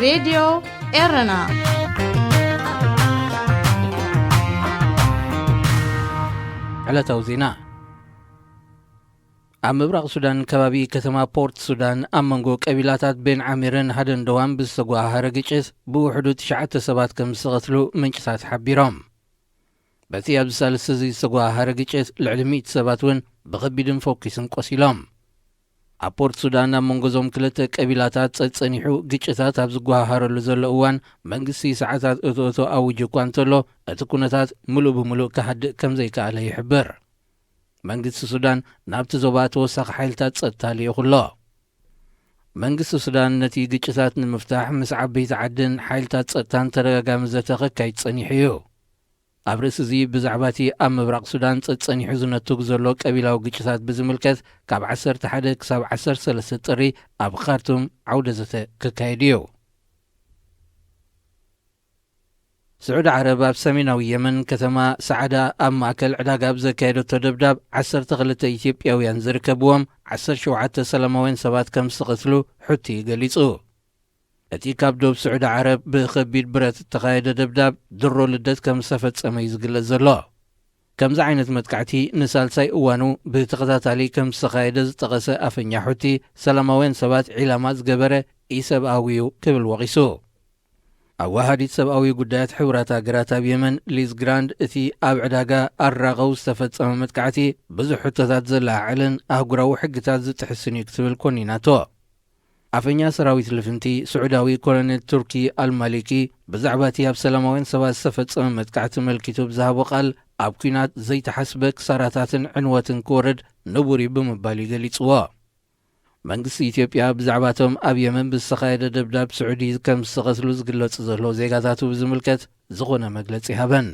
ሬድዮ ኤረና። ዕለታዊ ዜና። ኣብ ምብራቕ ሱዳን ከባቢ ከተማ ፖርት ሱዳን ኣብ መንጎ ቀቢላታት ቤን ዓሚርን ሃደንደዋን ብዝተጓሃረ ግጭት ብውሕዱ ትሽዓተ ሰባት ከም ዝተቐትሉ ምንጭታት ሓቢሮም። በቲ ኣብዚ ሳልስቲ እዚ ዝተጓሃረ ግጭት ልዕሊ ሚእቲ ሰባት እውን ብኸቢድን ፈኲስን ቆሲሎም። ኣብ ፖርት ሱዳን ኣብ መንጎ እዞም ክልተ ቀቢላታት ጸጸኒሑ ግጭታት ኣብ ዝጓሃረሉ ዘሎ እዋን መንግስቲ ሰዓታት እቶ እቶ ኣዊጁ እኳ እንተሎ እቲ ኩነታት ምሉእ ብምሉእ ክሃድእ ከም ዘይከኣለ ይሕብር። መንግስቲ ሱዳን ናብቲ ዞባ ተወሳኺ ሓይልታት ጸጥታ ልኢኹ ኣሎ። መንግስቲ ሱዳን ነቲ ግጭታት ንምፍታሕ ምስ ዓበይቲ ዓድን ሓይልታት ጸጥታን ተደጋጋሚ ዘተ ከካይድ ጸኒሑ እዩ። ኣብ ርእሲ እዚ ብዛዕባ እቲ ኣብ ምብራቕ ሱዳን ጸጸኒሑ ዝነቱግ ዘሎ ቀቢላዊ ግጭታት ብዝምልከት ካብ ዓሰርተ ሓደ ክሳብ ዓሰርተ ሰለስተ ጥሪ ኣብ ካርቱም ዓውደ ዘተ ክካየድ እዩ። ስዑዲ ዓረብ ኣብ ሰሜናዊ የመን ከተማ ሰዓዳ ኣብ ማእከል ዕዳጋ ብዘካየደቶ ደብዳብ ዓሰርተ ክልተ ኢትዮጵያውያን ዝርከብዎም ዓሰርተ ሸውዓተ ሰላማውያን ሰባት ከም ዝተቐትሉ ሑቲ ገሊጹ። እቲ ካብ ዶብ ስዑዲ ዓረብ ብኸቢድ ብረት እተኻየደ ደብዳብ ድሮ ልደት ከም ዝተፈጸመ እዩ ዝግለጽ ዘሎ። ከምዚ ዓይነት መጥቃዕቲ ንሳልሳይ እዋኑ ብተኸታታሊ ከም ዝተኻየደ ዝጠቐሰ ኣፈኛ ሑቲ፣ ሰላማውያን ሰባት ዒላማ ዝገበረ ኢሰብኣዊ እዩ ክብል ወቒሱ። ኣወሃዲት ሰብኣዊ ጉዳያት ሕቡራት ሃገራት ኣብ የመን ሊዝ ግራንድ፣ እቲ ኣብ ዕዳጋ ኣራቐው ዝተፈጸመ መጥቃዕቲ ብዙሕ ሕቶታት ዘለዓዕልን ኣህጉራዊ ሕግታት ዝጥሕስን እዩ ክትብል ኮኒናቶ። ኣፈኛ ሰራዊት ልፍንቲ ስዑዳዊ ኮሎኔል ቱርኪ ኣልማሊኪ ብዛዕባ እቲ ኣብ ሰላማውያን ሰባት ዝተፈጸመ መጥቃዕቲ መልኪቱ ብዝሃቦ ቃል፣ ኣብ ኲናት ዘይተሓስበ ክሳራታትን ዕንወትን ክወርድ ንቡር እዩ ብምባል እዩ ገሊጽዎ። መንግስቲ ኢትዮጵያ ብዛዕባቶም ኣብ የመን ብዝተኻየደ ደብዳብ ስዑዲ ከም ዝተቐትሉ ዝግለጹ ዘለዉ ዜጋታቱ ብዝምልከት ዝኾነ መግለጺ ሃበን።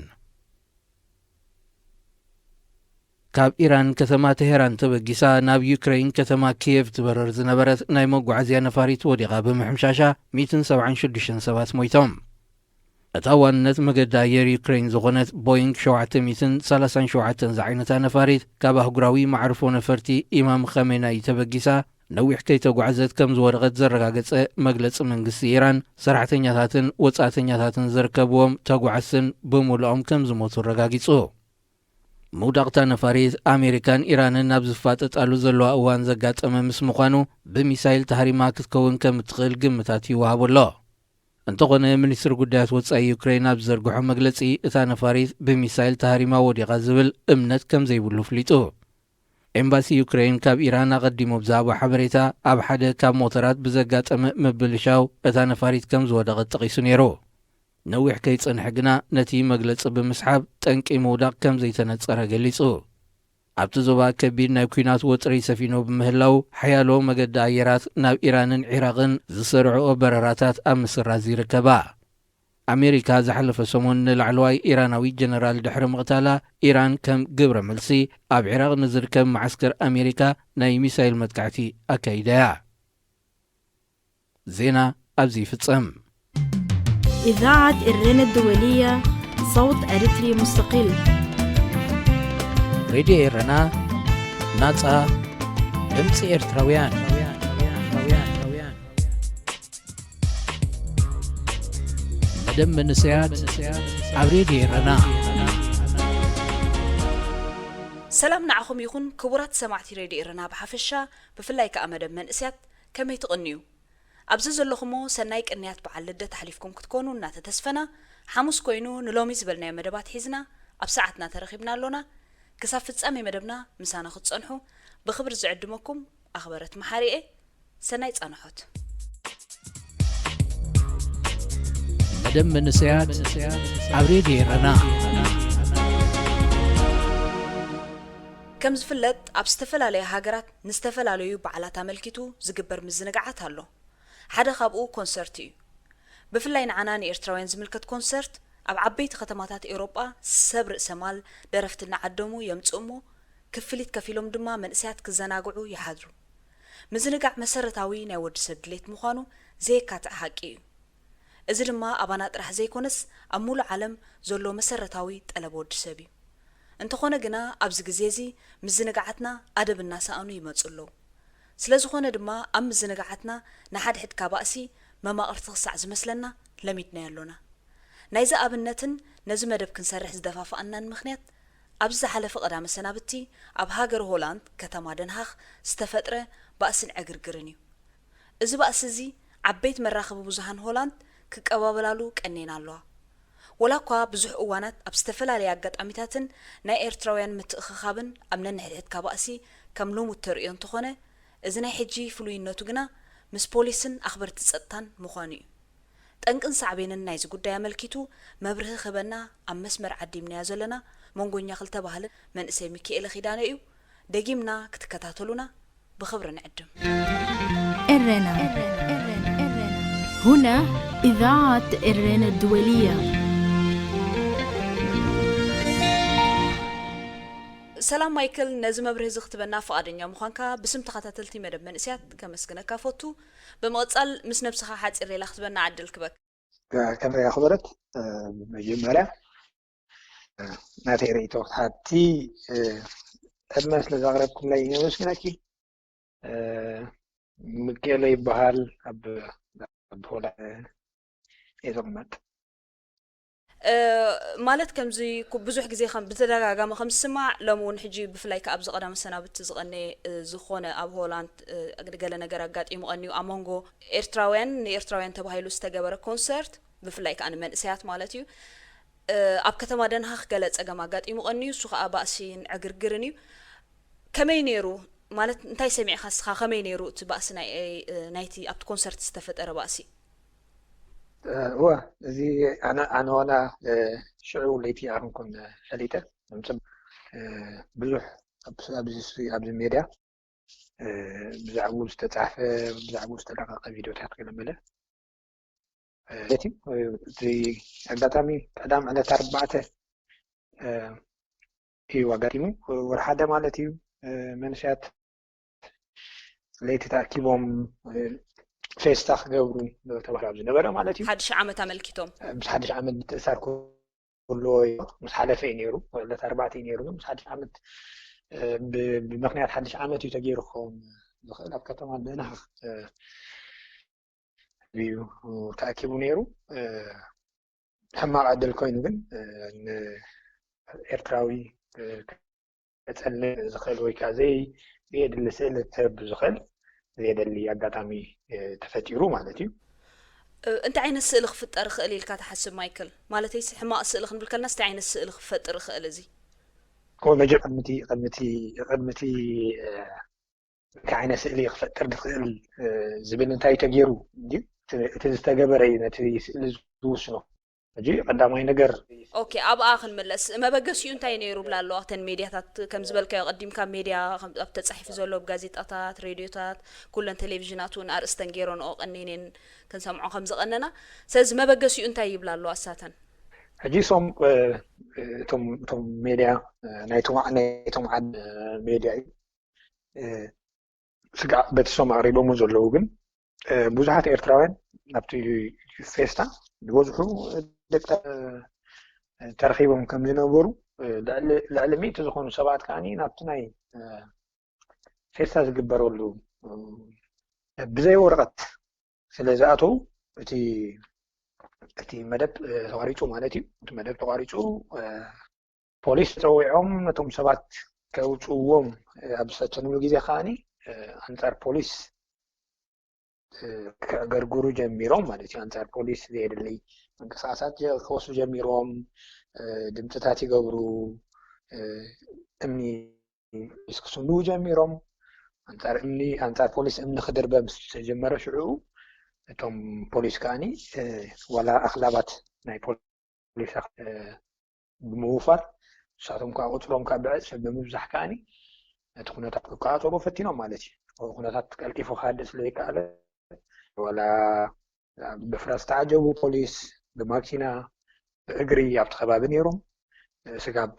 ካብ ኢራን ከተማ ቴሄራን ተበጊሳ ናብ ዩክሬን ከተማ ኪየቭ ትበረር ዝነበረት ናይ መጓዓዝያ ነፋሪት ወዲቓ ብምሕምሻሻ ሚእትን ሰብዓን ሽዱሽተን ሰባት ሞይቶም። እታ ዋንነት መገዲ ኣየር ዩክሬን ዝኾነት ቦይንግ ሸውዓተ ሚእትን ሰላሳን ሸውዓተን ዝዓይነታ ነፋሪት ካብ ኣህጉራዊ መዓርፎ ነፈርቲ ኢማም ኸሜናይ ተበጊሳ ነዊሕ ከይተጓዕዘት ከም ዝወደቐት ዘረጋገጸ መግለጺ መንግስቲ ኢራን፣ ሰራሕተኛታትን ወጻእተኛታትን ዝርከብዎም ተጓዓዝትን ብምሉኦም ከም ዝሞቱ ኣረጋጊጹ። ምውዳቕታ ነፋሪት ኣሜሪካን ኢራንን ናብ ዝፋጠጣሉ ዘለዋ እዋን ዘጋጠመ ምስ ምዃኑ፣ ብሚሳይል ተሃሪማ ክትከውን ከም እትኽእል ግምታት ይወሃቦ ኣሎ። እንተኾነ፣ ሚኒስትሪ ጉዳያት ወጻኢ ዩክሬን ኣብ ዝዘርግሖ መግለጺ፣ እታ ነፋሪት ብሚሳይል ተሃሪማ ወዲቓ ዝብል እምነት ከም ዘይብሉ ኣፍሊጡ። ኤምባሲ ዩክሬን ካብ ኢራን ኣቐዲሙ ብዝሃቦ ሓበሬታ፣ ኣብ ሓደ ካብ ሞተራት ብዘጋጠመ ምብልሻው እታ ነፋሪት ከም ዝወደቐት ጠቒሱ ነይሩ። ነዊሕ ከይጸንሐ ግና ነቲ መግለጺ ብምስሓብ፣ ጠንቂ ምውዳቕ ከም ዘይተነጸረ ገሊጹ። ኣብቲ ዞባ ከቢድ ናይ ኲናት ወጥሪ ሰፊኑ ብምህላው፣ ሓያሎ መገዲ ኣየራት ናብ ኢራንን ዒራቕን ዝሰርዕኦ በረራታት ኣብ ምስራዝ ይርከባ። ኣሜሪካ ዝሓለፈ ሰሙን ንላዕለዋይ ኢራናዊ ጀነራል ድሕሪ ምቕታላ፣ ኢራን ከም ግብረ መልሲ ኣብ ዒራቕ ንዝርከብ መዓስከር ኣሜሪካ ናይ ሚሳይል መጥቃዕቲ ኣካይዳ እያ። ዜና ኣብዚ ይፍጸም። إذاعة إرينا الدولية، صوت أريتري مستقل. ሬድዮ ኤረና፣ ናጻ ድምጺ ኤርትራውያን። መደብ መንእሰያት ኣብ ሬድዮ ኤረና። ሰላም ንዓኹም ይኹን ክቡራት ሰማዕቲ ሬድዮ ኤረና ብሓፈሻ፣ ብፍላይ ከኣ መደብ መንእሰያት ከመይ ትቕንዩ? ኣብዚ ዘለኹሞ ሰናይ ቅንያት በዓል ልደት ኣሕሊፍኩም ክትኮኑ እናተተስፈና፣ ሓሙስ ኮይኑ ንሎሚ ዝበልናዮ መደባት ሒዝና ኣብ ሰዓትና ተረኺብና ኣሎና። ክሳብ ፍጻሜ መደብና ምሳና ክትጸንሑ ብኽብሪ ዝዕድመኩም ኣኽበረት መሓሪኤ። ሰናይ ጻንሖት። መደብ መንእሰያት ኣብ ሬድዮ ኤረና። ከም ዝፍለጥ፣ ኣብ ዝተፈላለያ ሃገራት ንዝተፈላለዩ በዓላት ኣመልኪቱ ዝግበር ምዝንጋዓት ኣሎ። ሓደ ካብኡ ኮንሰርት እዩ። ብፍላይ ንዓና ንኤርትራውያን ዝምልከት ኮንሰርት፣ ኣብ ዓበይቲ ከተማታት ኤውሮጳ ሰብ ርእሰ ማል ደረፍቲ እናዓደሙ የምጽኡ እሞ፣ ክፍሊት ከፊሎም ድማ መንእሰያት ክዘናግዑ ይሓድሩ። ምዝንጋዕ መሰረታዊ ናይ ወዲ ሰብ ድሌት ምዃኑ ዘየካትዕ ሓቂ እዩ። እዚ ድማ ኣባና ጥራሕ ዘይኮነስ ኣብ ሙሉእ ዓለም ዘሎ መሰረታዊ ጠለብ ወዲ ሰብ እዩ። እንተኾነ ግና ኣብዚ ግዜ እዚ ምዝንጋዓትና ኣደብ እናሰኣኑ ይመጹ ኣለዉ። ስለ ዝኾነ ድማ ኣብ ምዝንጋዓትና ንሓድሕድካ ባእሲ መማቕርቲ ክሳዕ ዝመስለና ለሚድናዮ ኣሎና። ናይዚ ኣብነትን ነዚ መደብ ክንሰርሕ ዝደፋፍኣናን ምኽንያት፣ ኣብዚ ዝሓለፈ ቀዳመ ሰናብቲ ኣብ ሃገር ሆላንድ ከተማ ደንሃኽ ዝተፈጥረ ባእስን ዕግርግርን እዩ። እዚ ባእሲ እዚ ዓበይቲ መራኸቢ ብዙሃን ሆላንድ ክቀባበላሉ ቀኔን ኣለዋ። ወላ እኳ ብዙሕ እዋናት ኣብ ዝተፈላለየ ኣጋጣሚታትን ናይ ኤርትራውያን ምትእኽኻብን ኣብ ነንሕድሕድካ ባእሲ ከም ልሙድ ተርእዮ እንተኾነ፣ እዚ ናይ ሕጂ ፍሉይነቱ ግና ምስ ፖሊስን ኣኽበርቲ ጸጥታን ምዃኑ እዩ። ጠንቅን ሳዕቤንን ናይዚ ጉዳይ ኣመልኪቱ መብርሂ ክህበና ኣብ መስመር ዓዲምናዮ ዘለና መንጎኛ ክልተ ባህልን መንእሰይ ሚኪኤለ ኪዳነ እዩ። ደጊምና ክትከታተሉና ብኽብሪ ንዕድም። ኤረና። هنا إذاعة إرنا الدولية. ሰላም ማይክል፣ ነዚ መብርሂ እዚ ክትበና ፍቓደኛ ምዃንካ ብስም ተኸታተልቲ መደብ መንእስያት ከመስግነካ ፈቱ። ብምቕጻል ምስ ነብስኻ ሓጺር ሌላ ክትበና ዕድል ክበክ። ከመይ ኣኽበረት? መጀመርያ ናተይ ርእይቶ ክትሓቲ፣ ዕድመ ስለ ዘቕረብኩምለይ የመስግነኪ። ምቄለ ይበሃል፣ ኣብ ሆላ እየ ዝቕመጥ። ማለት ከምዚ ብዙሕ ግዜ ብተደጋጋሚ ከም ዝስማዕ፣ ሎሚ እውን ሕጂ ብፍላይ ከኣ ኣብዚ ቀዳመ ሰናብቲ ዝቐነየ ዝኾነ ኣብ ሆላንድ ገለ ነገር ኣጋጢሙ ቀንዩ ኣብ መንጎ ኤርትራውያን ንኤርትራውያን ተባሂሉ ዝተገበረ ኮንሰርት፣ ብፍላይ ከኣ ንመንእሰያት ማለት እዩ፣ ኣብ ከተማ ደንሃኽ ገለ ጸገም ኣጋጢሙ ቀንዩ፣ እሱ ከኣ ባእሲን ዕግርግርን እዩ። ከመይ ነይሩ? ማለት እንታይ ሰሚዕካ እስኻ? ከመይ ነይሩ እቲ ባእሲ ናይ ናይቲ ኣብቲ ኮንሰርት ዝተፈጠረ ባእሲ? እወ፣ እዚ ኣነ ኣነ ዋላ ሽዑ ለይቲ ኣይኮንኩን ፈሊጠ። ምጽም ብዙሕ ኣብዚ ሜድያ ብዛዕባኡ ዝተጻሕፈ፣ ብዛዕባኡ ዝተለቀቐ ቪድዮታት ገለ መለ ማለት እዩ። እቲ ኣጋጣሚ ቀዳም ዕለት ኣርባዕተ እዩ ኣጋጢሙ። ወርሓደ ማለት እዩ። መንእሰያት ለይቲ ተኣኪቦም ፌስታ ክገብሩ ተባሂሉ ኣብ ዝነበረ ማለት እዩ። ሓድሽ ዓመት ኣመልኪቶም። ምስ ሓድሽ ዓመት ምትእሳር ክህልዎ እዩ። ምስ ሓለፈ እዩ ነይሩ፣ ዕለት ኣርባዕተ እዩ ነይሩ። ግን ምስ ሓድሽ ዓመት፣ ብ-፣ ብምኽንያት ሓድሽ ዓመት እዩ ተገይሩ ክኸውን ዝኽእል። ኣብ ከተማ ደንሃኽ እዩ ተኣኪቡ ነይሩ። ሕማቕ ዕድል ኮይኑ ግን፣ ንኤርትራዊ ከጸልም ዝኽእል ወይ ከኣ ዘይ-፣ ዘየድሊ ስእሊ ክህብ ዝኽእል ዘየደሊ ኣጋጣሚ ተፈጢሩ ማለት እዩ። እንታይ ዓይነት ስእሊ ክፍጠር ይኽእል ኢልካ ትሓስብ ማይክል? ማለተይሲ ሕማቕ ስእሊ ክንብል ከለናስ እንታይ ዓይነት ስእሊ ክፈጥር ይኽእል እዚ? እኮ መጀ-፣ ቅድሚቲ፣ ቅድሚቲ፣ ቅድሚቲ፣ እ፣ እንታይ ዓይነት ስእሊ ክፈጥር ዝኽእል፣ እ፣ ዝብል እንታይ ተገይሩ እንድዩ? እቲ፣ እቲ ዝተገበረ እዩ ነቲ ስእሊ ዝውስኖ። ሕጂ ቀዳማይ ነገር ኦኬ፣ ኣብኣ ክንምለስ። መበገሲኡ እንታይ ነይሩ ብላ ኣለዋ? እተን ሜድያታት ከም ዝበልካዮ ቀዲምካ ሜድያ ከም-፣ ኣብ ተጻሒፉ ዘሎ ብጋዜጣታት፣ ሬድዮታት፣ ኩለን ቴሌቪዥናት እውን ኣርእስተን ገይረንኦ ቀኒነን ክንሰምዖ ከም ዝቐነና። ስለዚ መበገሲኡ እንታይ ይብላ ኣለዋ እሳተን? ሕጂ እሶም፣ እ፣ እቶም፣ እቶም ሜድያ፣ እ፣ ናይቶም ዓ-፣ ናይቶም ዓድ ሜድያ እዩ። እ፣ ስጋዕ በቲ እሶም ኣቕሪቦምዎ ዘለዉ ግን፣ እ፣ ብዙሓት ኤርትራውያን ናብቲ ፌስታ ዝበዝሑ ደቂ፣ እ፣ ተረኺቦም ከም ዝነበሩ፣ እ፣ ልዕሊ፣ ልዕሊ ሚእቲ ዝኾኑ ሰባት ከኣ ናብቲ ናይ፣ እ፣ ፌስታ ዝግበረሉ፣ እ፣ ብዘይ ወረቐት ስለ ዝኣተዉ፣ እቲ፣ እቲ መደብ፣ እ፣ ተቋሪጹ ማለት እዩ። እቲ መደብ ተቋሪጹ፣ እ፣ ፖሊስ ተጸዊዖም ነቶም ሰባት ከውጽእዎም፣ እ፣ ኣብ ዝፈተንሉ ግዜ ከኣ፣ እ፣ ኣንጻር ፖሊስ፣ እ፣ ከዕገርግሩ ጀሚሮም ማለት እዩ። ኣንጻር ፖሊስ ዘየድሊ ምንቅስቓሳት ጀ-፣ ክወስዱ ጀሚሮም፣ እ፣ ድምጽታት ይገብሩ፣ እ፣ እምኒ ፖሊስ ክስንድዉ ጀሚሮም። ኣንጻር እምኒ፣ ኣንጻር ፖሊስ እምኒ ክድርበ ምስ ተጀመረ ሽዑ እቶም ፖሊስ ከኣ፣ እ፣ ዋላ ኣኽላባት ናይ ፖሊስ፣ እ፣ ብምውፋር፣ ንሳቶም ከኣ ቁጽሮም ከኣ ብዕጽፊ ብምብዛሕ ከኣ ነቲ ኩነታት ክቆጻጸሩ ፈቲኖም ማለት እዩ። እቲ ኩነታት ቀልጢፉ ክሃድእ ስለ ዘይከኣለ፣ ዋላ ብፍራስ ዝተዓጀቡ ፖሊስ ብማኪና፣ ብእግሪ ኣብቲ ከባቢ ነይሮም። ስጋብ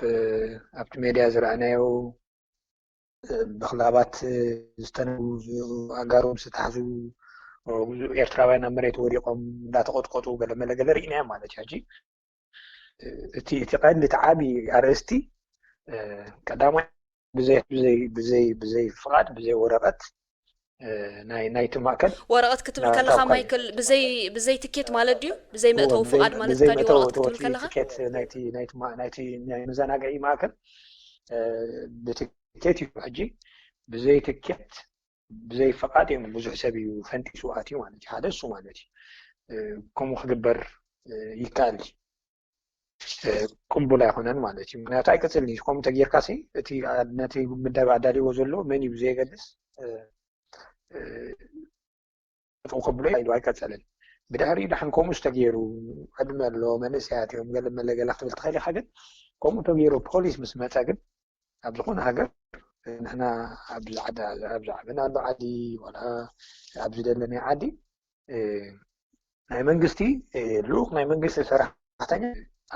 ኣብቲ ሜድያ ዝረኣናዮ፣ ብኣኽላባት ዝተነቡ፣ ኣእጋሮም ዝተታሕዙ ኤርትራውያን ኣብ መሬት ወዲቖም እንዳተቐጥቀጡ ገለ መለ ገለ ርኢናዮም ማለት እዩ። ሕጂ እቲ፣ እቲ ቀንዲ፣ እቲ ዓቢ ኣርእስቲ፣ እ፣ ቀዳማይ ብዘይ፣ ብዘይ፣ ብዘይ፣ ብዘይ ፍቓድ፣ ብዘይ ወረቐት፣ እ፣ ናይ ናይቲ ማእከል ወረቐት ክትብል ናብ ከለኻ ካብ ካልእ ማይክል፣ ብዘይ ብዘይ ትኬት ማለት ድዩ? ብዘይ እወ መእተዊ ብዘይ ፍቓድ ማለት ብዘይ ድዩ? መእተዊ ወረቐት ክትብል እተወቲ ከለኻ ትኬት ናይቲ ናይቲ ማ- ናይቲ ናይ መዘናግዒ ማእከል እ፣ ብትኬት እዩ። ሕጂ ብዘይ ትኬት ብዘይ ፍቓድ እዮም ብዙሕ ሰብ እዩ ፈንጢሱ ኣትዩ ማለት እዩ። ሓደ እሱ ማለት እዩ። እ፣ ከምኡ ክግበር እ፣ ይከኣል እዩ። እ፣ ቅቡል ኣይኮነን ማለት እዩ። ምክንያቱ ኣይቅፅልን እዩ። ከምኡ ተጌርካ ሲ እቲ ኣ- ነቲ ምደባ ኣዳልዎ ዘሎ መን እዩ ብዘየገድስ እ፣ እ፣ ጠጠው ከብሎ ኢሉ ኣይቀፀልን። ብድሕሪ ደሓን ከምኡ ዝተገይሩ ዕድመ ኣሎ መንእሰያት እዮም ገለ መለ ገለ ክትብል ትኽእል ኢኻ። ግን ከምኡ ተገይሩ ፖሊስ ምስ መፀ ግን ኣብ ዝኾነ ሃገር ንሕና ኣብ ዝዓዳ ኣብ ዝዓበናሉ ዓዲ ዋላ ኣብ ዝደለናዮ ዓዲ እ፣ ናይ መንግስቲ እ፣ ልኡኽ ናይ መንግስቲ ሰራሕተኛ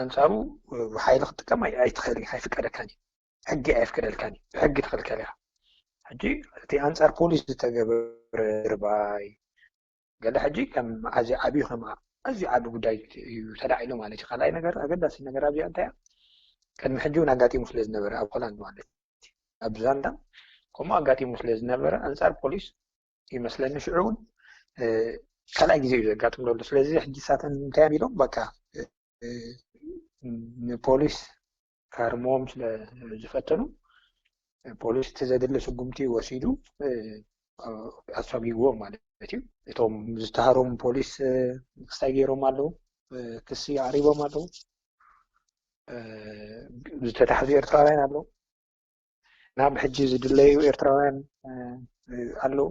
ኣንፃሩ እ፣ ብሓይሊ ክትጥቀም ኣይ- ኣይትኽእል ኢኻ፣ ኣይፍቀደካን እዩ። ሕጊ ኣየፍቅደልካን እዩ። ብሕጊ ትኽልከል ኢኻ። ሕጂ እቲ ኣንፃር ፖሊስ ዝተገበረ ድርባይ ገለ ሕጂ ከም ኣዝዩ ዓብዩ ከም ኣዝዩ ዓቢ ጉዳይ እዩ ተላዒሉ ማለት እዩ። ካልኣይ ነገር ኣገዳሲ ነገር ኣብዚኣ እንታይ እያ? ቅድሚ ሕጂ እውን ኣጋጢሙ ስለ ዝነበረ ኣብ ሆላንድ ማለት እዩ። ኣብ ዛንዳ ከምኡ ኣጋጢሙ ስለ ዝነበረ ኣንፃር ፖሊስ ይመስለኒ ሽዑ እውን እ፣ ካልኣይ ግዜ እዩ ዘጋጥም ዘሎ። ስለዚ ሕጂ ሳተን እንታይ እዮም ኢሎም በቃ እ፣ ንፖሊስ ካርሞም ስለ ዝፈተኑ ፖሊስ እቲ ዘድሊ ስጉምቲ ወሲዱ እ፣ ኣሳጒግዎም ማለት እዩ። እቶም ዝተሃረሙ ፖሊስ እ፣ ክስታይ ገይሮም ኣለዉ፣ እ፣ ክሲ ኣቕሪቦም ኣለዉ። እ፣ ዝተታሕዙ ኤርትራውያን ኣለዉ። ናብ ሕጂ ዝድለዩ ኤርትራውያን እ፣ እ፣ ኣለዉ።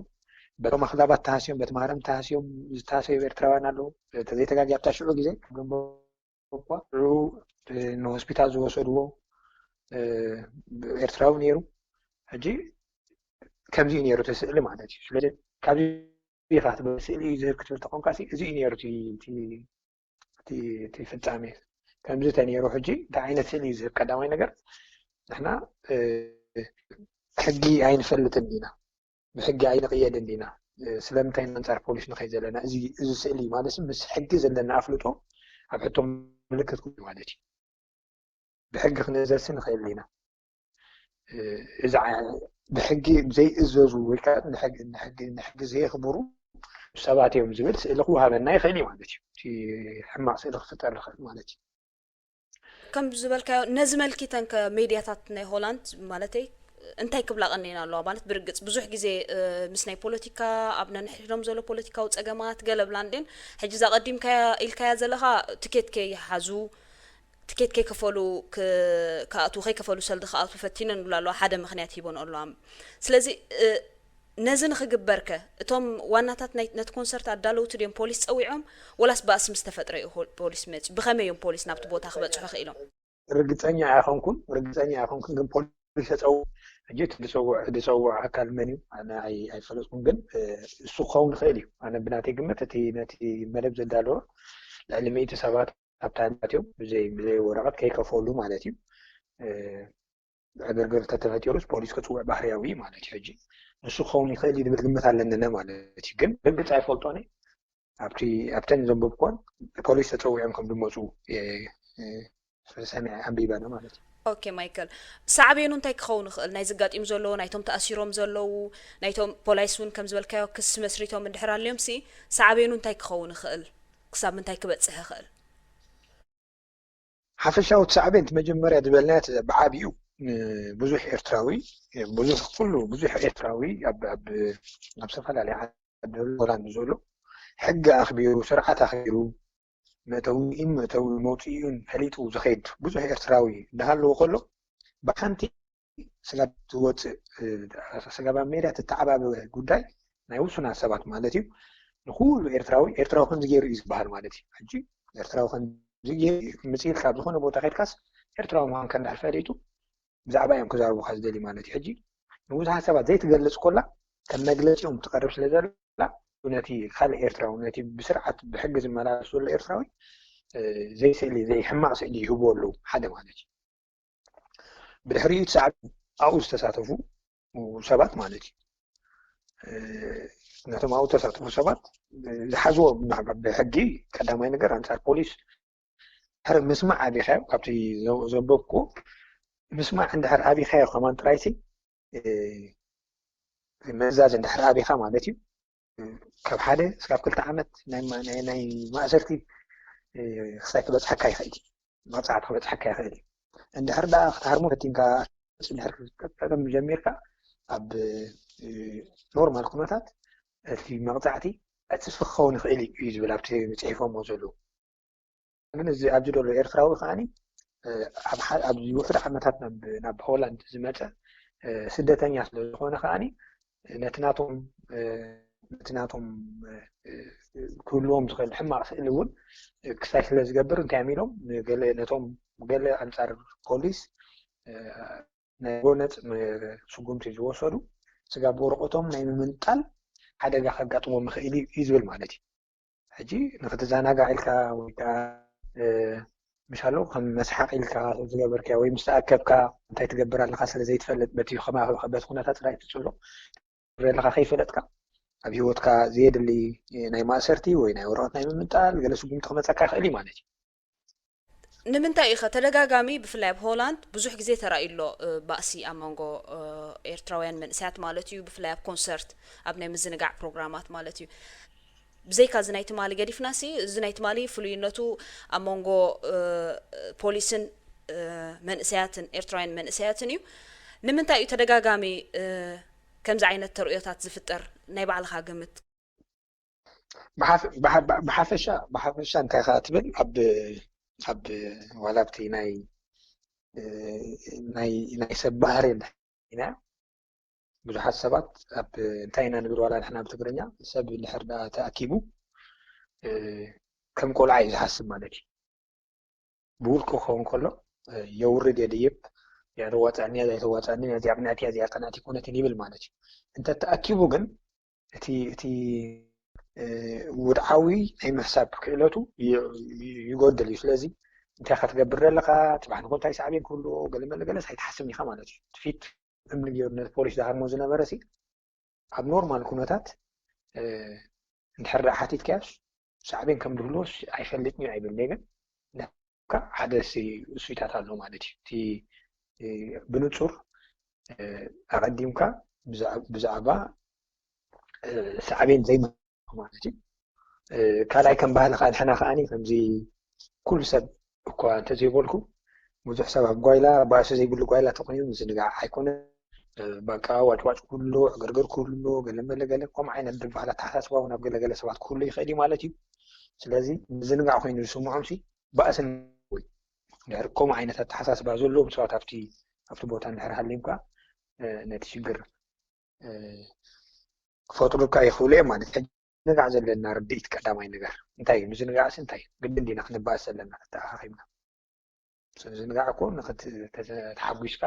በቶም ኣኽዛባት ተሃስዮም በቲ ማህረም ተሃስዮም ዝተሃሰዩ ኤርትራውያን ኣለዉ። ተዘይተጋጊ ኣብታ ሽዑ ግዜ ካብ ደንበ እኳ ሽዑ እ፣ ንሆስፒታል ዝወሰድዎ እ፣ ኤርትራዊ ነይሩ። ሕጂ ከምዚ እዩ ነይሩ እቲ ስእሊ ማለት እዩ። ስለዚ ካብዚ ኢኻ ትብል ስእሊ እዩ ዝህብ ክትብል ተኾንካ ሲ እዚ እዩ ነይሩ እቲ እቲ እቲ እቲ ፍጻሜ። ከምዚ ተነይሩ ሕጂ እንታይ ዓይነት ስእሊ እዩ ዝህብ? ቀዳማይ ነገር ንሕና እ፣ ሕጊ ኣይንፈልጥን ኢና፣ ብሕጊ ኣይንቕየድን ኢና። እ፣ ስለምንታይ ኢና ኣንጻር ፖሊስ ንኸይድ ዘለና? እዚ እዚ ስእሊ ማለት ምስ ሕጊ ዘለና ኣፍልጦ ኣብ ሕቶ ምልክት ኮይኑ ማለት እዩ። ብሕጊ ክንእዘዝሲ ንኽእል ኢና። እ፣ እዚ ዓ- ብሕጊ ዘይእዘዙ ወይ ከዓ ንሕጊ ንሕጊ ንሕጊ ዘየኽብሩ ሰባት እዮም ዝብል ስእሊ ክወሃበና ይኽእል እዩ ማለት እዩ። እቲ ሕማቕ ስእሊ ክፍጠር ይኽእል ማለት እዩ። ከም ዝበልካዮ ነዚ መልኪተን ከ ሜድያታት ናይ ሆላንድ ማለተይ እንታይ ክብላ ቀኒኤን ኣለዋ? ማለት ብርግጽ ብዙሕ ግዜ እ፣ ምስ ናይ ፖለቲካ ኣብ ነንሕድሕዶም ዘሎ ፖለቲካዊ ጸገማት ገለ ብላ እንዴን ሕጂ እዛ ቀዲምካያ ኢልካያ ዘለኻ ትኬት ከይሓዙ ትኬት ከይከፈሉ ክ- ክኣትዉ ከይከፈሉ ሰልዲ ክኣትዉ ፈቲነን ብላ ኣለዋ ሓደ ምክንያት ሂቦን ኣለዋ። ስለዚ እ፣ ነዚ ንክግበርከ እቶም ዋናታት ናይ- ነቲ ኮንሰርት ኣዳለውቲ ድዮም ፖሊስ ጸዊዖም ወላስ ባእሲ ምስ ተፈጥረ እዩ ሆ- ፖሊስ መፅዩ? ብኸመይ እዮም ፖሊስ ናብቲ ቦታ ክበፅሑ ክኢሎም? ርግፀኛ ኣይኮንኩን ርግፀኛ ኣይኮንኩን ግን ፖሊስ ተፀው ሕጂ እቲ ዝፀውዕ ዝፀውዕ ኣካል መን እዩ ኣነ ኣይ- ኣይፈለጥኩን ግን እ፣ እሱ ክኸውን ይኽእል እዩ ኣነ ብናተይ ግምት እቲ ነቲ መደብ ዘዳለወ ልዕሊ ሚእቲ ሰባት ኣብታ እዮም ብዘይ ብዘይ ወረቐት ከይከፈሉ ማለት እዩ እ፣ ዕግርግር ተተፈጢሩስ ፖሊስ ክፅውዕ ባህርያዊ ማለት እዩ ሕጂ ንሱ ክኸውን ይኽእል እዩ ዝብል ግምት ኣለንነ ማለት እዩ ግን ርግፅ ኣይፈልጦን ኣብቲ ኣብተን ዘንበብኳን ፖሊስ ተፀዊዖም ከም ዝመፁ እ፣ እ፣ ሰሚዐ ኣንቢበ ማለት እዩ ኦኬ ማይክል፣ ሳዕቤኑ እንታይ ክኸውን ይኽእል? ናይ ዘጋጢሙ ዘለዉ ናይቶም ተኣሲሮም ዘለዉ ናይቶም ፖላይስ እውን ከም ዝበልካዮ ክሲ መስሪቶም እንድሕር ኣልዮም ሲ ሳዕቤኑ እንታይ ክኸውን ይኽእል? ክሳብ ምንታይ ክበፅሕ ይኽእል? ሓፈሻዊ ሳዕቤን እቲ መጀመርያ ዝበልናዮ እቲ ብዓብዩ ብዙሕ ኤርትራዊ ብዙሕ ኩሉ ብዙሕ ኤርትራዊ ኣብ ኣብ ኣብ ዝተፈላለየ ዓዲ ሆላንድ ዘሎ ሕጊ ኣኽቢሩ ስርዓት ኣኽቢሩ መእተዊኡን መእተዊ መውፅኢኡን ፈሊጡ ዝኸይድ ብዙሕ ኤርትራዊ እንዳሃለዎ ከሎ ብሓንቲ ስጋብ ትወፅእ ስጋብ ኣብ ሜዳ ትተዓባበ ጉዳይ ናይ ውሱናት ሰባት ማለት እዩ ንኩሉ ኤርትራዊ ኤርትራዊ ከምዚ ገይሩ እዩ ዝበሃል ማለት እዩ ሕጂ ኤርትራዊ ከምዚ ገይሩ እዩ ምፅኢልካ ኣብ ዝኾነ ቦታ ከድካስ ኤርትራዊ ምዃንካ እንዳሕር ፈሊጡ ብዛዕባ እዮም ክዛረቡካ ዝደልዩ ማለት እዩ ሕጂ ንብዙሓት ሰባት ዘይትገልፅ ኮላ ከም መግለፂኦም ትቀርብ ስለ ዘላ ነቲ ካልእ ኤርትራዊ ነቲ ብስርዓት ብሕጊ ዝመላለስ ዘሎ ኤርትራዊ ዘይስእሊ ዘይሕማቕ ስእሊ ይህቡ ኣለዉ ሓደ ማለት እዩ ብድሕሪኡ እቲ ሰዓት ኣብኡ ዝተሳተፉ ሰባት ማለት እዩ ነቶም ኣብኡ ዝተሳተፉ ሰባት ዝሓዝዎ ብሕጊ ቀዳማይ ነገር ኣንፃር ፖሊስ ድሕሪ ምስማዕ ኣቢኻዮ ካብቲ ዘንበብኩ ምስማዕ እንድሕር ኣቢኻዮ ከማን ጥራይሲ ምእዛዝ እንድሕር ኣቢኻ ማለት እዩ፣ ካብ ሓደ እስካብ ክልተ ዓመት ናይ ማ-፣ ናይ፣ ናይ ማእሰርቲ፣ እ፣ ክሳይ ክበጽሓካ ይኽእል እዩ። መቕጻዕቲ ክበጽሓካ ይኽእል እዩ። እንድሕር ደኣ ክትሃርሞ ፈቲንካ፣ እንድሕር ክትጥቀም ጀሚርካ፣ ኣብ፣ እ፣ ኖርማል ኩነታት እቲ መቕጻዕቲ ዕጽፊ ክኸውን ይኽእል እዩ ዝብል ኣብቲ ጽሒፎምዎ ዘለዉ። ግን እዚ ኣብዚ ዘሎ ኤርትራዊ ከዓኒ፣ እ፣ ኣብ ሓ-፣ ኣብዚ ውሑድ ዓመታት ናብ፣ ናብ ሆላንድ ዝመጸ፣ እ፣ ስደተኛ ስለ ዝኾነ ከዓኒ፣ ነቲ ናቶም፣ እ፣ ነቲ ናቶም፣ እ፣ ክህልዎም ዝኽእል ሕማቕ ስእሊ እውን ክሳይ ስለ ዝገብር፣ እንታይ እዮም ኢሎም፣ ንገለ፣ ነቶም ገለ ኣንጻር ፖሊስ፣ እ፣ ናይ ጎነጽ ም-፣ ስጉምቲ ዝወሰዱ፣ ስጋብ ወረቐቶም ናይ ምምንጣል ሓደጋ ከጋጥሞም ይኽእል እዩ፣ እዩ ዝብል ማለት እዩ። ሕጂ ንኽትዘናጋዕ ኢልካ ወይ ከኣ፣ እ፣ ምሻሎ ከም መስሓቕ ኢልካ ዝገበርካዮ ወይ ምስ ተኣከብካ እንታይ ትገብር ኣለኻ ስለ ዘይትፈልጥ፣ በቲ ከማ-፣ በቲ ኩነታት ጥራይ ትጽሎ ትገብር ኣለኻ ከይፈለጥካ፣ ኣብ ህይወትካ ዘየድሊ ናይ ማእሰርቲ ወይ ናይ ወረቐት ናይ ምምንጣል ገለ ስጉምቲ ክመጸካ ይኽእል እዩ ማለት እዩ። ንምንታይ ኢኸ ተደጋጋሚ ብፍላይ ኣብ ሆላንድ ብዙሕ ግዜ ተራእዩ ኣሎ፣ እ፣ ባእሲ ኣብ መንጎ፣ እ፣ ኤርትራውያን መንእሰያት ማለት እዩ፣ ብፍላይ ኣብ ኮንሰርት፣ ኣብ ናይ ምዝንጋዕ ፕሮግራማት ማለት እዩ። ብዘይካ እዚ ናይ ትማሊ ገዲፍናሲ፣ እዚ ናይ ትማሊ ፍሉይነቱ ኣብ መንጎ፣ እ፣ ፖሊስን፣ እ፣ መንእሰያትን፣ ኤርትራውያን መንእሰያትን እዩ። ንምንታይ እዩ ተደጋጋሚ፣ እ፣ ከምዚ ዓይነት ተርእዮታት ዝፍጠር? ናይ ባዕልኻ ግምት። ብሓፈ-፣ ብሓ-፣ ብሓፈሻ፣ ብሓፈሻ እንታይ ኢኻ ትብል? ኣብ፣ ኣብ ዋላ ኣብቲ ናይ፣ እ፣ ናይ፣ ናይ ሰብ ባህሪ እንድሕር ኢና፣ ብዙሓት ሰባት ኣብ፣ እንታይ ኢና ንብል ዋላ ንሕና ብትግርኛ፣ ሰብ እንድሕር ደኣ ተኣኪቡ፣ እ፣ ከም ቆልዓ እዩ ዝሓስብ ማለት እዩ። ብውልቁ ክኸውን ከሎ፣ እ፣ የውርድ የድይብ፣ እዚኣ ተዋፅኣኒ እያ፣ እዚኣ ተዋፅኣኒ፣ እዚኣ ቅንዕቲ እያ፣ እዚኣ ቅንዕቲ ኣይኮነትን ይብል ማለት እዩ። እንተ ተኣኪቡ ግን እቲ፣ እቲ፣ እ፣ ውድዓዊ ናይ ምሕሳብ ክእለቱ ይ-፣ ይ-፣ ይጎድል እዩ። ስለዚ እንታይ ኢኻ ትገብር ዘለኻ፣ ጽባሕ ንኹን እንታይ ሳዕቤን ክህልዎ፣ ገለ መለ ገለስ ኣይትሓስብን ኢኻ ማለት እዩ። እቲ ፊት እምኒ ገይሩ ነቲ ፖሊስ ዝሃርሞ ዝነበረ ሲ፣ ኣብ ኖርማል ኩነታት፣ እ፣ እንድሕር ደኣ ሓቲትካዮስ፣ ሳዕቤን ከም ዝህልዎስ ኣይፈልጥን እዩ ኣይብልን እየ፣ ግን ነካ ሓደ ሲ-፣ እሱይታት ኣሎ ማለት እዩ። እቲ፣ እ፣ ብንጹር፣ እ፣ ኣቐዲምካ ብዛዕ-፣ ብዛዕባ፣ እ፣ ሳዕቤን ዘይምሃብ ማለት እዩ። እ፣ ካልኣይ ከም ባህሊ ከኣ ንሕና ከኣኒ ከምዚ ኩሉ ሰብ እኳ እንተዘይበልኩ፣ ብዙሕ ሰብ ኣብ ጓይላ፣ ባእሲ ዘይብሉ ጓይላ ተኾይኑ ምዝንጋዕ ኣይኮነን። እ፣ በቃ ዋጭዋጭ ኩሉ፣ ዕግርግር ኩሉ፣ ገለ መለ ገለ፣ ከምኡ ዓይነት ድባል ኣተሓሳስባ እውን ኣብ ገለገለ ሰባት ክህሉ ይኽእል እዩ ማለት እዩ። ስለዚ ምዝንጋዕ ኮይኑ ዝስምዖም ሲ ባእሲ ወይ እንድሕር ከምኡ ዓይነት ኣተሓሳስባ ዘለዎም ሰባት ኣብቲ፣ ኣብቲ ቦታ እንድሕር ሃልዮም ከኣ፣ እ፣ ነቲ ሽግር፣ እ፣ ክፈጥሩልካ ይኽእሉ እዮም ማለት እዩ። ሕጂ ምዝንጋዕ ዘለና ርድኢት ቀዳማይ ነገር እንታይ እዩ? ምዝንጋዕሲ እንታይ እዩ? ግድን ዲና ክንባእስ ዘለና ተተኣኻኺብና? ምዝንጋዕ እኮ ንኽት-፣ ተዘ-፣ ተሓጒስካ፣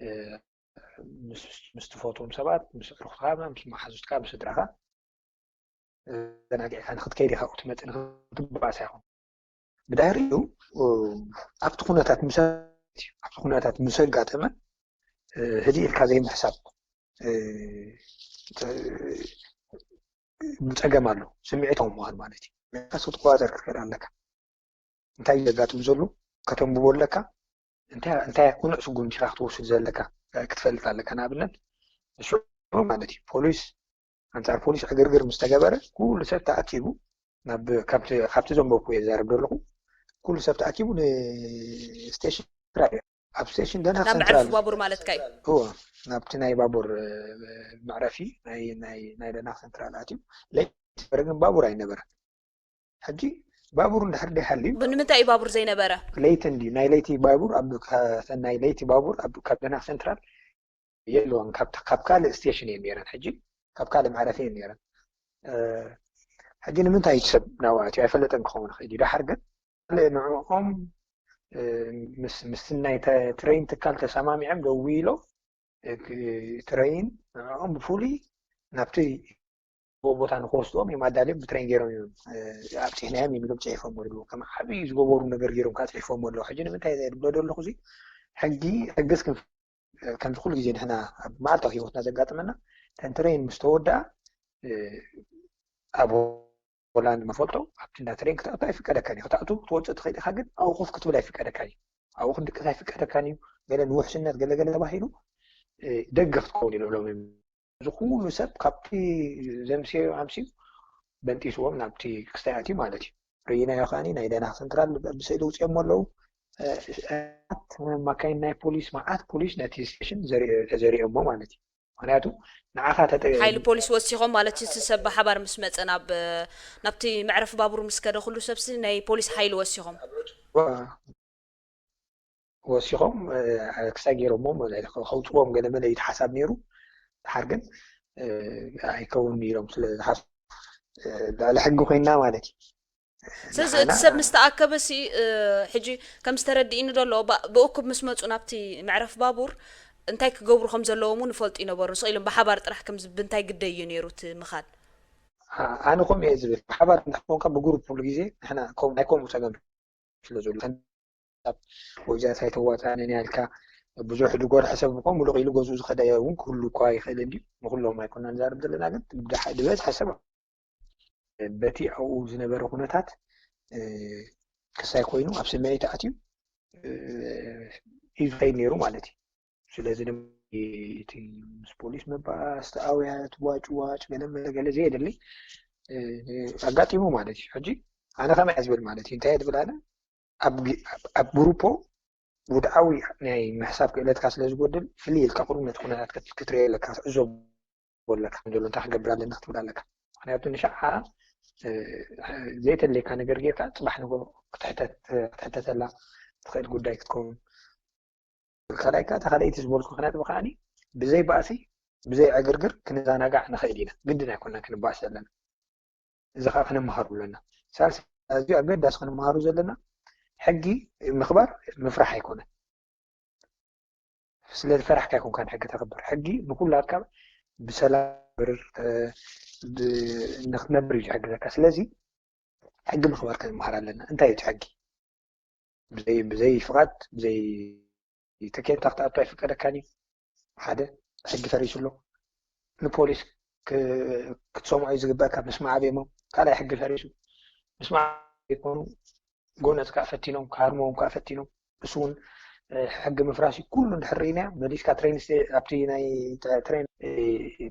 እ፣ ምስ፣ ምስ ትፈትዎም ሰባት፣ ምስ ኣዕሩኽትኻ፣ ምስ መሓዙትካ፣ ምስ ስድራኻ፣ እ፣ ተዘናጊዕካ ንኽትከይድ ኢኻ፣ ክትመጽእ ንኽትባእስ ኣይኮን። ብድሕሪኡ፣ እ፣ ኣብቲ ኩነታት ምስ፣ ኣብቲ ኩነታት ምስ ኣጋጠመ፣ እ፣ ህድእ ኢልካ ዘይምሕሳብ፣ እ፣ ተ-፣ ጸገም ኣሎ። ስምዒታዊ ምዃን ማለት እዩ። ንስኻ ክትቆጻጸር ክትክእል ኣለካ። እንታይ እዩ ዘጋጥም ዘሎ ከተንብቦ ኣለካ። እንታይ፣ እንታይ ቅኑዕ ስጉምቲ ኢኻ ክትወስድ ዘለካ፣ እ፣ ክትፈልጥ ኣለካ። ንኣብነት፣ ንሱ ማለት እዩ፣ ፖሊስ፣ ኣንጻር ፖሊስ ዕግርግር ምስ ተገበረ፣ ኩሉ ሰብ ተኣኪቡ፣ ናብ፣ ካብቲ፣ ካብቲ ዘንበብኩ እየ ዝዛረብ ዘለኹ። ኩሉ ሰብ ተኣኪቡ ንስቴሽን ትራይ፣ ኣብ ስቴሽን ደንሃክ ናብ መዕረፊ ሴንትራል፣ ባቡር ማለትካ እዩ። እዎ፣ ናብቲ ናይ ባቡር፣ እ፣ መዕረፊ ናይ፣ ናይ፣ ናይ ደንሃክ ሴንትራል ኣትዩ። ለይቲ ነበረ፣ ግን ባቡር ኣይነበረን። ሕጂ ባቡር እንድሕር ደይሃልዩ፣ ብ-፣ ንምንታይ እዩ ባቡር ዘይነበረ? ለይቲ እንድዩ፣ ናይ ለይቲ ባቡር ኣብ፣ ከ-፣ ናይ ለይቲ ባቡር ኣብ፣ ካብ ደንሃክ ሴንትራል የለዋን፣ ካብ፣ ካብ ካልእ ስቴሽን እየን ነይረን። ሕጂ ካብ ካልእ መዕረፊ እየን ነይረን። እ፣ ሕጂ ንምንታይ እዩ ሰብ ናብኡ ኣትዩ? ኣይፈለጠን ክኸውን ይኽእል እዩ። ደሓር ግን ካልእ ንዕኦም፣ እ፣ ምስ፣ ምስቲ ናይ ተ-፣ ትሬን ትካል ተሰማሚዖም ደዊሎም፣ እ፣ ክ-፣ ትሬን ንዕኦም ብፍሉይ ናብቲ ቦታ ንክወስድዎም እዮም ኣዳልዮም፣ ብትሬን ገይሮም እዮም፣ እ፣ ኣብፂሕናዮም እዮም ኢሎም ፅሒፎም ኣለዉ። ከም ዓብዪ ዝገበሩ ነገር ገይሮም ከዓ ፅሒፎም ኣለዉ። ሕጂ ንምንታይ እየ ዝብሎ ዘለኹ እዚ ሕጊ፣ ሕጊስ ክንፍ-፣ ከምዚ ኩሉ ግዜ ንሕና ኣብ መዓልታዊ ህይወትና ዘጋጥመና፣ እተን ትሬን ምስ ተወድኣ፣ እ፣ ኣብ ሆላንድ መፈልጦ ኣብቲ እንዳ ትሬን ክትኣቱ ኣይፍቀደካን እዩ። ክትኣቱ ክትወፅእ ትኽእል ኢኻ፣ ግን ኣብኡ ኮፍ ክትብል ኣይፍቀደካን እዩ። ኣብኡ ክንድቅስ ኣይፍቀደካን እዩ። ገለ ንውሕስነት ገለ ገለ ተባሂሉ፣ እ፣ ደገ ክትከውን እዩ ልዕሎም። እዚ ኩሉ ሰብ ካብቲ ዘምስዮ ኣምስዩ በንጢስዎም ናብቲ ክስታይ ኣትዩ ማለት እዩ። ርኢናዮ ከዓኒ ናይ ደናክ ሰንትራል ብስእሊ ውፅኦም ኣለዉ። ማካይን ናይ ፖሊስ፣ መዓት ፖሊስ ነቲ ስቴሽን ተዘሪኦሞ ማለት እዩ። ምክንያቱ ንዓኻ ተጠ- ሓይሊ ፖሊስ ወሲኾም ማለት እቲ ሰብ ብሓባር ምስ መፀ ናብ ናብቲ መዕረፊ ባቡር ምስ ከደ ኩሉ ሰብሲ ናይ ፖሊስ ሓይሊ ወሲኾም ወሲኾም ክሳይ ገይሮሞ ከውፅዎም ገለ መለ እዩ ሓሳብ ነይሩ። ድሓር ግን ኣይከውን ኢሎም ስለ ዝሓስቡ ልዕሊ ሕጊ ኮይና ማለት እዩ። ስለዚ እቲ ሰብ ምስ ተኣከበ ሲ ሕጂ ከም ዝተረድእኒ ዘሎ ብእኩብ ምስ መፁ ናብቲ መዕረፍ ባቡር እንታይ ክገብሩ ከም ዘለዎም እውን ይፈልጡ ይነበሩ። ስቕ ኢሎም ብሓባር ጥራሕ ከም ብንታይ ግደይ እዩ ነይሩ እቲ ምኻድ። ኣነ ኮም እየ ዝብል ብሓባር እንዳኾንካ ብግሩፕ ኩሉ ግዜ ንሕና ናይ ከምኡ ፀገም ስለ ዘሎ ወይዛት ኣይተዋፃእንን ያልካ ብዙሕ ዝጎርሐ ሰብ እኮ ሙሉቕ ኢሉ ገዝኡ ዝኸደ እውን ክህሉ እኳ ይኽእል እንዲ ንኩሎም ኣይኮና ንዛረብ ዘለና ግን ዝበዝሐ ሰብ በቲ ኣብኡ ዝነበረ ኩነታት ክሳይ ኮይኑ ኣብ ስምዒት ኣትዩ እዩ ዝኸይድ ነይሩ ማለት እዩ። ስለዚ ድማ እቲ ምስ ፖሊስ መባስ ተኣውያት ዋጭ ዋጭ ገለ መለ ገለ ዘየደሊ ኣጋጢሙ ማለት እዩ። ሕጂ ኣነ ከመይ እየ ዝብል ማለት እዩ እንታይ እየ ዝብል ኣነ ኣብ ግሩፖ ውድዓዊ ናይ ምሕሳብ ክእለትካ ስለ ዝጎድል ፍልይ ኢልካ ቁሩብ ነቲ ኩነታት ክትሪኦ ኣለካ ክትዕዘቡ ኣለካ ከም ዘሎ እንታይ ክገብር ኣለና ክትብል ኣለካ። ምክንያቱ ንሻዓ ዘይተለካ ነገር ጌርካ ፅባሕ ንጎ ክትሕተተላ ትኽእል ጉዳይ ክትከውን ካልኣይካ እታ ካልኣይቲ ዝበልኩ ክነጥቢ ከዓኒ ብዘይ ባእሲ ብዘይ ዕግርግር ክንዘናጋዕ ንኽእል ኢና። ግድን ኣይኮና ክንባእስ ዘለና። እዚ ከዓ ክንመሃሩ ኣለና። ሳልሳይ ኣዝዩ ኣገዳሲ ክንመሃሩ ዘለና ሕጊ ምኽባር ምፍራሕ ኣይኮነን። ስለ ዝፈራሕካ ኣይኮንካን ሕጊ ተኽብር። ሕጊ ንኩላትካ ብሰላም ንኽትነብር እዩ ዝሕግዘካ። ስለዚ ሕጊ ምኽባር ክንመሃር ኣለና። እንታይ እዩ እቲ ሕጊ? ብዘይ ብዘይ ፍቓድ ብዘይ ተኬታ ክትኣቱ ኣይፍቀደካን እዩ። ሓደ ሕጊ ፈሪሱ ኣሎ። ንፖሊስ ክትሰምዖ እዩ ዝግበእካ ምስማዕ ኣቤሞ ካልኣይ ሕጊ ፈሪሱ ምስማዕ ይኮኑ ጎነፅ ከዓ ፈቲኖም ክሃርምዎም ከዓ ፈቲኖም እሱ እውን ሕጊ ምፍራስ እዩ። ኩሉ እንድሕር ርኢናዮ መሊስካ ትሬን ኣብቲ ናይ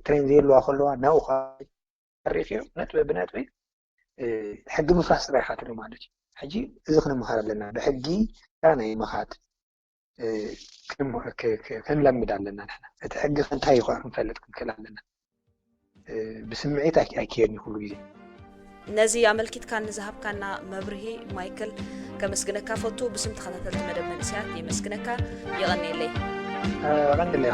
ትሬን ዘየለዋ ከለዋ ናብኡ ሪእክዮ ነጥቢ ብነጥቢ ሕጊ ምፍራስ ጥራይ ኢካ ትርኢ ማለት እዩ። ሕጂ እዚ ክንመሃር ኣለና ብሕጊ ናይ ምኻድ ክንለምድ ኣለና ንሕና እቲ ሕጊ ከ እንታይ እዩ ከዓ ክንፈልጥ ክንክእል ኣለና። ብስምዒት ኣይክየድን ኩሉ ግዜ። ነዚ ኣመልኪትካ ንዝሃብካና መብርሂ ማይክል ከመስግነካ ፈቱ። ብስም ተኸታተልቲ መደብ መንእሰያት የመስግነካ። የቐንየለይ። ቀንለይ።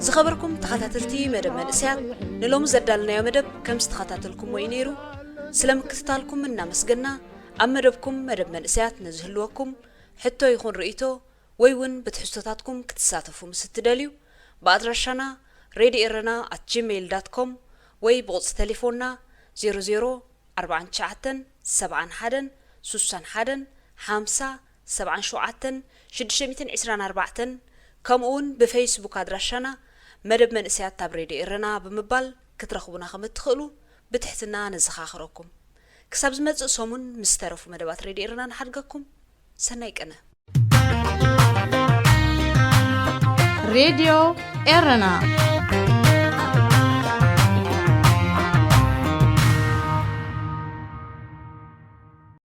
ዝኸበርኩም ተኸታተልቲ መደብ መንእሰያት ንሎሚ ዘዳልናዮ መደብ ከም ዝተኸታተልኩሞ እዩ ነይሩ። ስለ ምክትታልኩም እናመስገና ኣብ መደብኩም መደብ መንእሰያት ንዝህልወኩም ሕቶ ይኹን ርእይቶ ወይ እውን ብትሕዝቶታትኩም ክትሳተፉ ምስ እትደልዩ ብኣድራሻና ሬድዮ ኤረና ኣት ጂሜይል ዳት ኮም ወይ ብቁጽሪ ተሌፎንና ዜሮ ዜሮ ኣርባዓን ትሽዓተን ሰብዓን ሓደን ሱሳን ሓደን ሓምሳ ሰብዓን ሸውዓተን ሽዱሽተ ሚእትን ዕስራን ኣርባዕተን ከምኡ እውን ብፈይስቡክ ኣድራሻና መደብ መንእሰያት ኣብ ሬድዮ ኤረና ብምባል ክትረኽቡና ከም እትኽእሉ ብትሕትና ነዘኻኽረኩም። ክሳብ ዝመጽእ ሰሙን ምስ ዝተረፉ መደባት ሬድዮ ኤረና ንሓድገኩም። ሰናይ ቅነ። ሬድዮ ኤረና